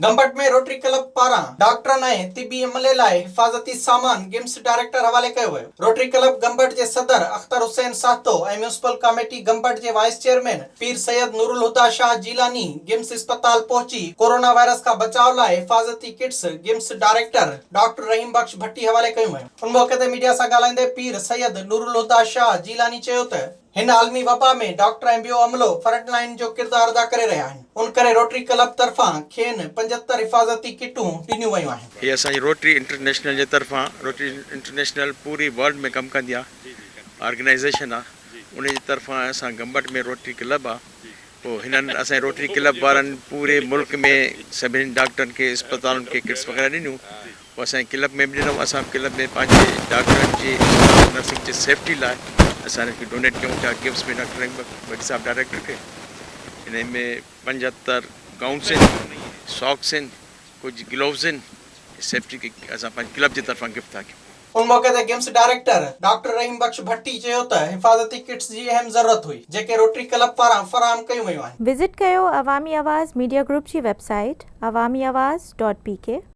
Gambat ۾ Rotary club پاران ڊاڪٽرن ۽ طبي عملي لاء حفاظتي سامان گمس ڊائريڪٽر حوالي ڪيو ويو. روٽري ڪلب گمبٽ جي صدر اختر حسين سهتو ۽ ميونسپل ڪاميٽي گمبٽ جي وائيس چيئرمين پير سيد نورالهديٰ شاهه جيلاني گمس اسپتال پهچي ڪورونا وائرس کان بچاء لاء حفاظتي kits GIMS director doctor Rahim Bakhsh Bhatti حوالي ڪيون ويون. ان موقعي تي ميڊيا سان ڳالهائيندي پير سيد نورالهديٰ شاهه جيلاني چيو ته، هن عالمي وبا ۾ ڊاڪٽر ۽ ٻيو عملو فرنٽ لائين جو ڪردار ادا ڪري رهيا آهن، ان ڪري روٽري ڪلب طرفان کين 75 حفاظتي ڪٽون ڏنيون ويون آهن. هي اسان جي روٽري انٽرنيشنل جي طرفان، روٽري انٽرنيشنل پوري ورلڊ ۾ ڪم ڪندي آ، آرگنائيزيشن آ، ان جي طرفان اسان گمبٽ ۾ روٽري ڪلب آ، پوء هنن اسان جي روٽري ڪلب وارن پوري ملڪ ۾ سڀني ڊاڪٽرن کي اسپتالن کي ڪٽس وغيره ڏنيون، پوء اسان جي ڪلب ۾ به ڏنو اسان به ڪلب ۾ پنهنجي ڊاڪٽرن جي اسٽاف نرسنگ جي سيفٽي لاء اسان هن کي ڊونيٽ ڪيون ٿا گمس ۾ ڊاڪٽر رحيم ڀٽي صاحب ڊائريڪٽر کي ان ۾ 75 گائونس آهن ساڪس آهن ڪجهه گلوز آهن سيفٽي کي اسان پنهنجي ڪلب جي طرفان گفٽ ٿا ڪيون. ان موقعي تي GIMS director doctor Rahim Bakhsh Bhatti چيو ته حفاظتي ڪٽس جي اهم ضرورت هئي جيڪي روٽري ڪلب پاران فراهم ڪيون ويون آهن. وزٽ ڪيو عوامي آواز ميڊيا گروپ جي web site Awami Awaz dot P K.